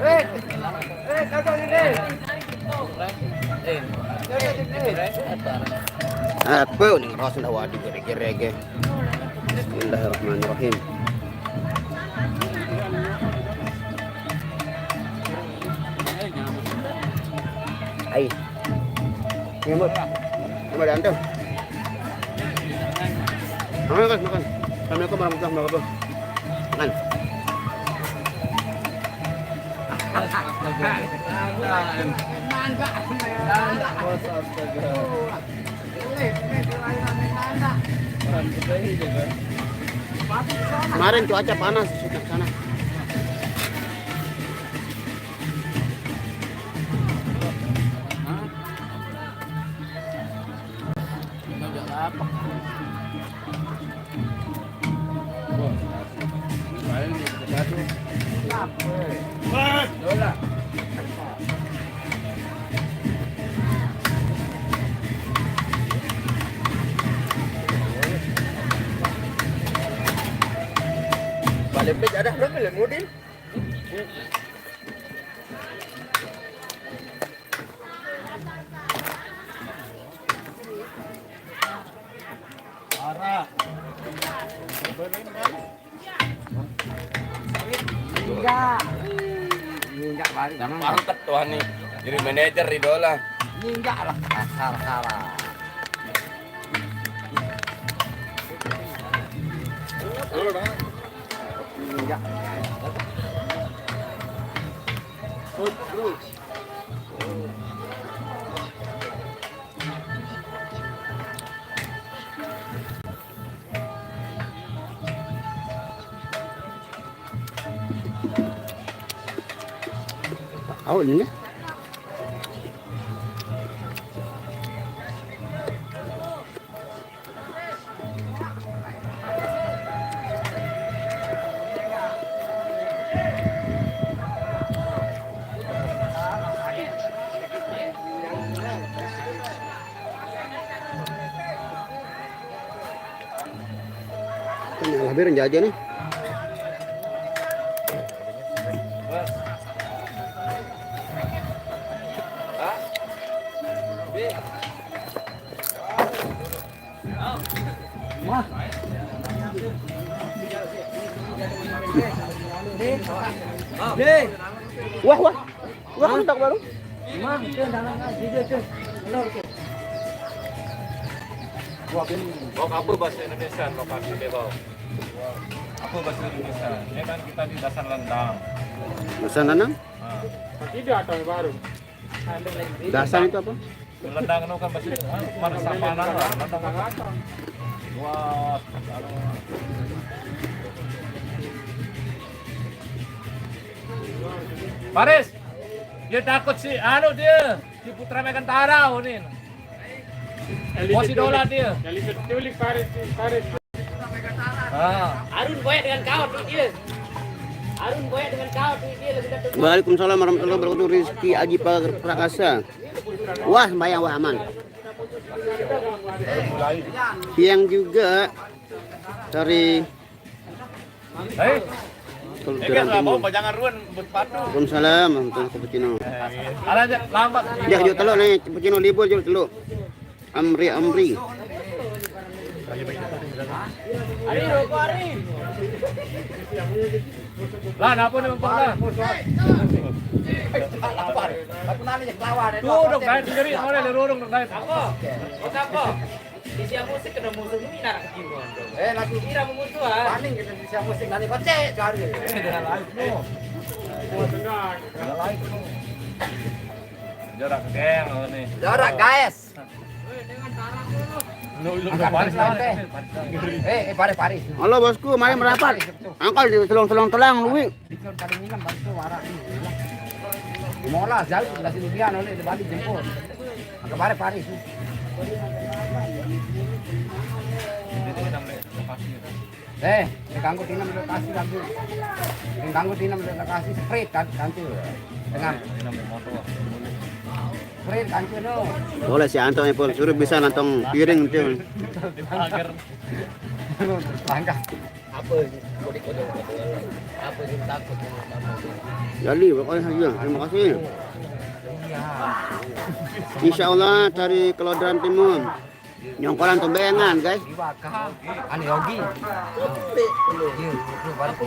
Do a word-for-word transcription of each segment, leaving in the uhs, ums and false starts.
Apa nih ngerasa dah, waduh, gere-gere ge. Bismillahirrahmanirrahim. Ai. Ini buat. Coba diantar. Makan, makan, makan. Assalamualaikum warahmatullahi wabarakatuh. Makan. Kemarin cuaca panas di sana. Ini udah lapar. Wah, main di satu. Dola. Balik pej ada berapa le model? Parah. Enggak. Enggak balik. Mantep tuh nih. Jadi manajer di Dola. Enggak lah, kasar-kasar. Enggak. Awak ni. Ini lah, biar aja nih. Wah. Wah, wah. Wah, kan tak baru. Mang, itu dalam, ah, video itu. Telur itu. Kok apa bahasa Indonesia, kok kami bebas? Apa bahasa Indonesia? Ini kan kita di dasar lendang. Dasar lendang? Ah. Tidak, atau baru. Dasar itu apa? Lendang itu kan masih, ah, mana sapanan lah, lendang. Wah, Paris, dia takut si anu dia, si Putra Megantara, Unin. Elit Masih itu dolar dia. Elit itu Paris, Paris. Ah. Arun boyak dengan kau tu dia. Arun boyak dengan kau tu dia lebih dekat. Waalaikumsalam warahmatullahi wabarakatuh. Rizky Aji Pra-, Prakasa. Wah, sembahyang, wah, aman. Siang juga dari Hei. Kalau Ini Turan kan Timur. Bawa jangan ruan bersepatu. Waalaikumsalam, Untung Cappuccino. Ada aja lambat. Dia juga telur nih, Cappuccino libur juga telur. Amri, Amri. Lah, kenapa nih, Bang? Lapar. Aku nanya je kelawan. Tuh, dong, naik sendiri, mana ada lorong, dong, naik. Apa? Apa? Di siang musik kena musuh ni nak kecil, Bang. Eh, nak kira memusuh, ah. Paling kita di siang musik nanti kocek cari. Dah lain, no. Dah lain, no. Jarak geng, ni. Jarak, guys. Angkat paris, paris, paris. Eh, eh, paris, paris. Halo, bosku, mari merapat. Angkal di telung-telung telang, Lui. Di telung paling ingat, baru tu warak ni. Mola, jauh, dah sini dia, oleh dia balik jemput. Angkat paris, paris. Eh, diganggu Tina ambil lokasi, ganggu. Diganggu Tina ambil lokasi, sprint kan, ganti. Dengan sprint, ganti, no. Boleh si Antong pun suruh bisa nantong piring tu. Pagar. Langkah. Apa ni? Jadi pokoknya saja. Terima kasih. Insya Allah dari Kelodoran Timur. Nyongkolan Tumbengan, guys. Ane Yogi. Iya, itu baru.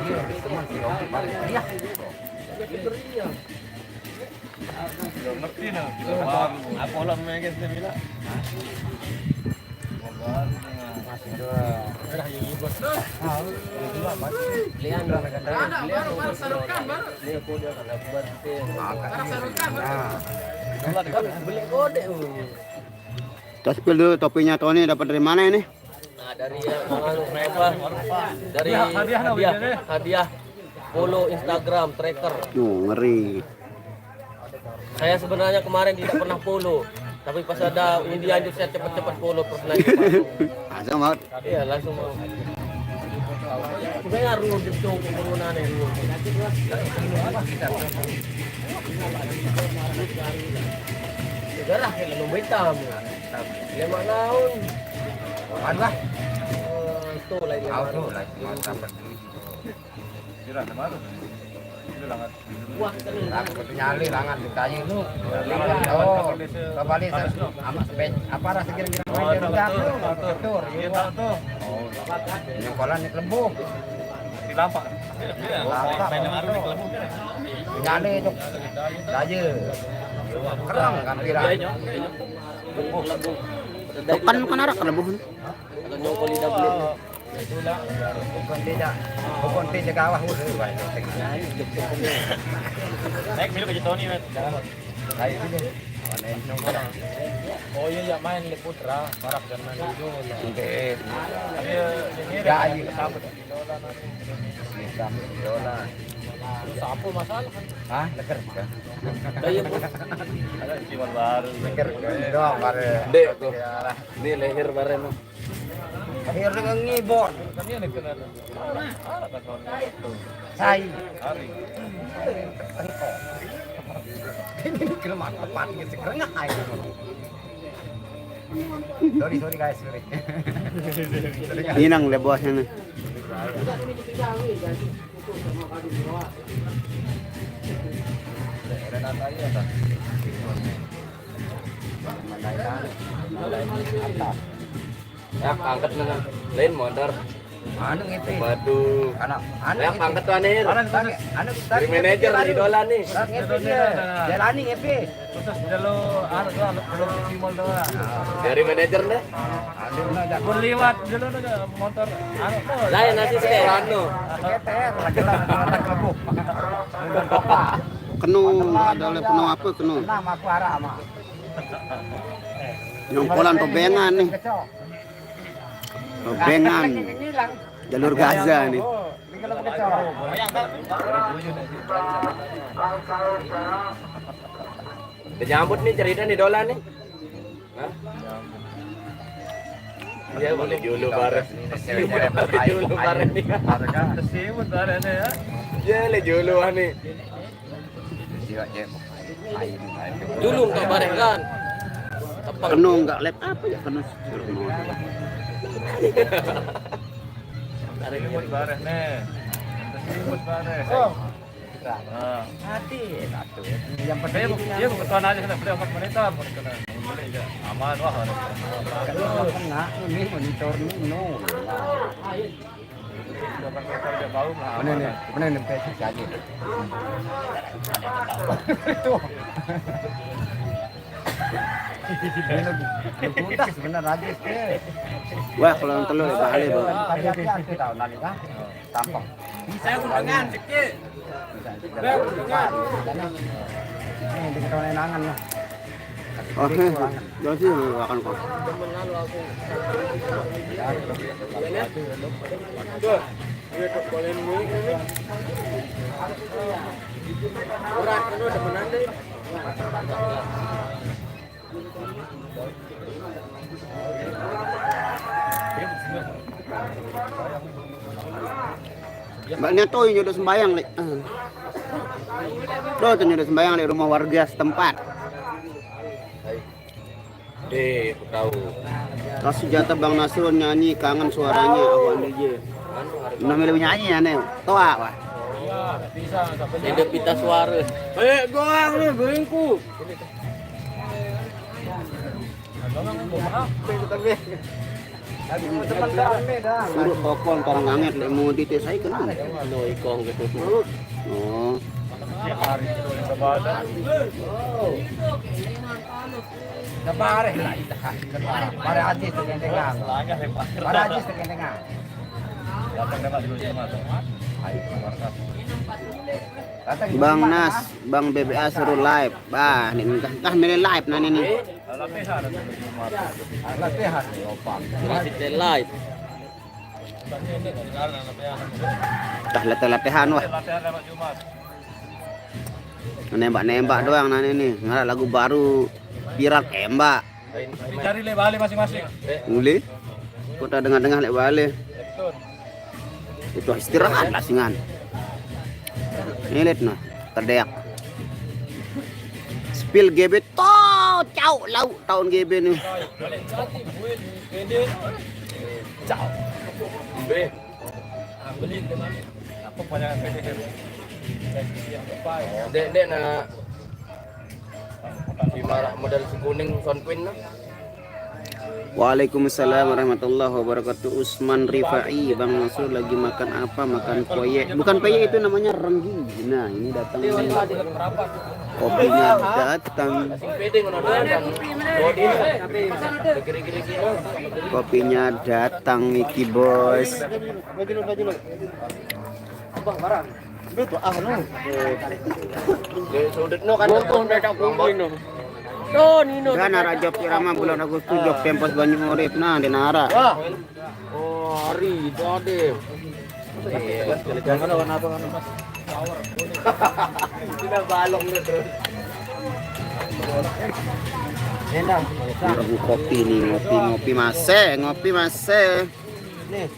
Iya, teman si Yogi baru. Iya. Ngerti nah. Apa lah, Megan, saya bilang? Masih ada. Lian, lian. Ini aku udah kena buat. Nah. Beli kode. Kita spill dulu topinya Tony, dapat dari mana ini? Nah, dari yang anu, apa? Dari hadiah, hadiah, hadiah, hadiah. Follow Instagram tracker. Tuh, ngeri. Saya sebenarnya kemarin tidak pernah follow, tapi pas ada undian itu saya cepet-cepet follow terus naik. Asam banget. Iya, langsung mau. Saya harus gitu penurunan itu. Sejarah kayak lumba hitam. Lima tahun. Mana? Eh, itu lain. Tahu tuh, lain. Mantap. Kira mana? Itu langan. Wah, aku betul nyali langan di kayu lu. Oh, kembali sama sepeda apa rasa kira-kira main dari aku? Betul, iya. Tahu tuh. Oh, nyengkolan di Kelembung. Di Lampak. Lampak. Main sama Arun di Kelembung. Nyali itu. Kayu. Kerang kan kira. Bukan, bukan arah Kelembung. Kalau nyongkol di dapur. Bukan tidak, bukan tidak kawah udah. Naik milik aja Tony, Met. Ayo sini. Mana yang nongkrong? Oh iya, ya main le Putra, parak dan main dulu. Oke. Iya, ini ya, ayo. Sambut. Sambut dola. Terus apa masalah? Hah, leker. Kayak ada cuma baru. Leker. Doang baru. Dek tuh. Ini leher bareng. Akhirnya ngibor. Sai. Ini kelemahan tepat gitu, kerengah aja. Sorry, sorry guys, sorry. Inang le bosnya nih. Ya, angkat dengan lain motor. Anu ngepe? Batu. Anak, anu ya, ngepe? Angkat tuh, Anir. Anu, anu, dari manajer, idola nih. Ngepe dia. Jalani ngepe. Khusus dulu, anu doang, belum simol doang. Dari manajer deh. Aduh, nah, dah. Pun liwat dulu nih, motor, anu tuh. Lah, ya, nasi sih, anu. Keter, lagi lah, lagi lah. Kenu, ada oleh penuh apa, kenu? Kenapa aku arah sama? Nyongkolan tobengan nih. Tobengan. Jalur Gaza nih. Udah nyambut nih cerita nih Dolan nih. Hah? Iya, boleh dulu bareng. Boleh dulu bareng nih. Tersibut bareng ya. Iya, le dulu nih. Iya, iya. Dulu nggak bareng kan? Kenu nggak lep apa ya kenu. Bareng nih. Bareng. Oh. Nah. Hati satu. Yang penting dia bukan aja sudah beli empat menit lah, bukan kena. Aman wah. Kalau kena ini monitor ini no. Mana nih? Mana nih? P S aja. Itu. Ini lebih, lebih mudah sebenarnya aja. Wah, kalau yang telur ya bahaya, Bang. Tapi hati-hati tahu nanti kan. Tampang. Saya undangan sikit. Saya undangan. Ini di ketonenangan lah. Oh, jangan sih makan kok. Murah, anu, temenan deh. Mbaknya tuh yang udah sembayang, Lek. Tuh, tuh udah sembayang di rumah warga setempat. Eh, aku tahu. Kasih jatah Bang Nasrul nyanyi, kangen suaranya, Awan D J. Namanya lebih nyanyi ya nih. Toa apa? Ini pita suara. Eh, goang nih, bengku. Suruh kokon parang anget lek mau dites ae kenapa? No ikong gitu. Oh. Kemarin lah itu. Kemarin. Kemarin aja itu kendengan. Kemarin aja itu kendengan. Datang dekat dulu sama tuh. Ayo, Bang Nas, Bang B B A suruh live. Bah, ini entah, entah milih live nah ini. Masih live. Dah latihan-latihan wah. Nembak-nembak doang nah ini. Ngarah lagu baru viral embak. Dicari lek bale masing-masing. Uli. Kota dengah-dengah lek bale. Itu istirahat lah singan. Ini lihat nah, terdeak. Spill G B to, cau lau tahun G B nih. Cau. Be. Apa banyak P D M? Dek, dek nak. Di marah modal si kuning sound queen lah. Waalaikumsalam warahmatullahi wabarakatuh. Usman Rifai, Bang Mansur lagi makan apa? Makan peyek. Bukan peyek, itu namanya renggi. Nah, ini datang nih. Kopinya datang. Sing pede ngono doang kan. Body. Giri-giri gini. Kopinya datang iki, Bos. Abang barang. Betul ah no. Dia sudut no kan. Botol beda kuwi no. Tuh, Nino. Dan arah job irama bulan Agustus job pempos banyu urip nah di nara. Wah. Oh, hari itu ada. Iya. Jangan warna apa kan, Mas? Sudah balong dia terus. Enak. Ngopi kopi nih, ngopi, ngopi masih, ngopi masih. Nih.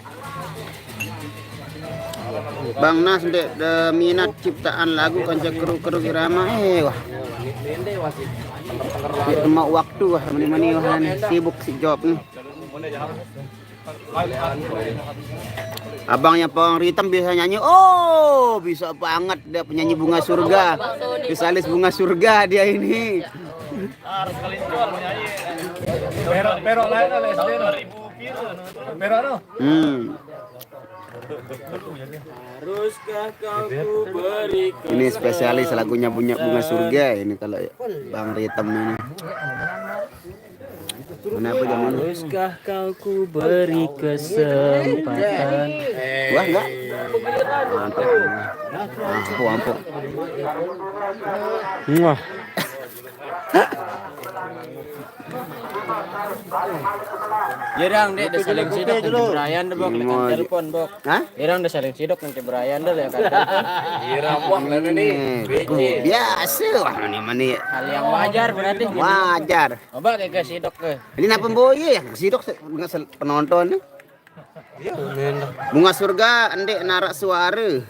Bang Nas, ndek de minat ciptaan lagu kanca keru-keru irama. Eh, wah. Ndek mau waktu wah, meni-meni wah nih. Sibuk si job nih. Abangnya Pawang Ritem bisa nyanyi. Oh, bisa banget dia penyanyi Bunga Surga. Spesialis Bunga Surga dia ini. Pero pero lain ada S D no. Pero no. Hmm. Haruskah kau ku beri. Ini spesialis lagunya punya Bunga Surga ini kalau Bang Ritem ini. Kenapa zaman? Haruskah kau ku beri kesempatan? Wah, enggak. Mantap. Ampuh, ampuh. Wah. Irang dek udah saling sidok dengan Brian deh, Bok, dengan telepon, Bok. Hah? Irang udah saling sidok dengan Brian deh, ya kan? Irang wah lah nih. Biasa wah mani-mani. Hal yang wajar berarti. Wajar. Coba kayak sidok ke. Ini napa boye ya sidok dengan penonton nih? Bunga Surga ndek narak suara.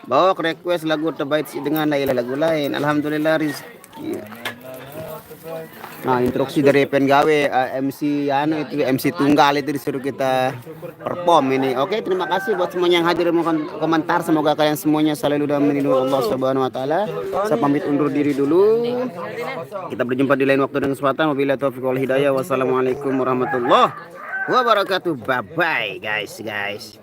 Bawa request lagu terbaik si dengan lain lagu lain. Alhamdulillah rezeki. Nah, instruksi dari pen gawe eh, M C anu itu M C tunggal itu disuruh kita perform ini. Oke, terima kasih buat semuanya yang hadir mau komentar. Semoga kalian semuanya selalu dalam lindungan Allah Subhanahu wa taala. Saya pamit undur diri dulu. Kita berjumpa di lain waktu dan kesempatan. Wabillahi taufiq wal hidayah. Wassalamualaikum warahmatullahi wabarakatuh. Bye bye guys guys.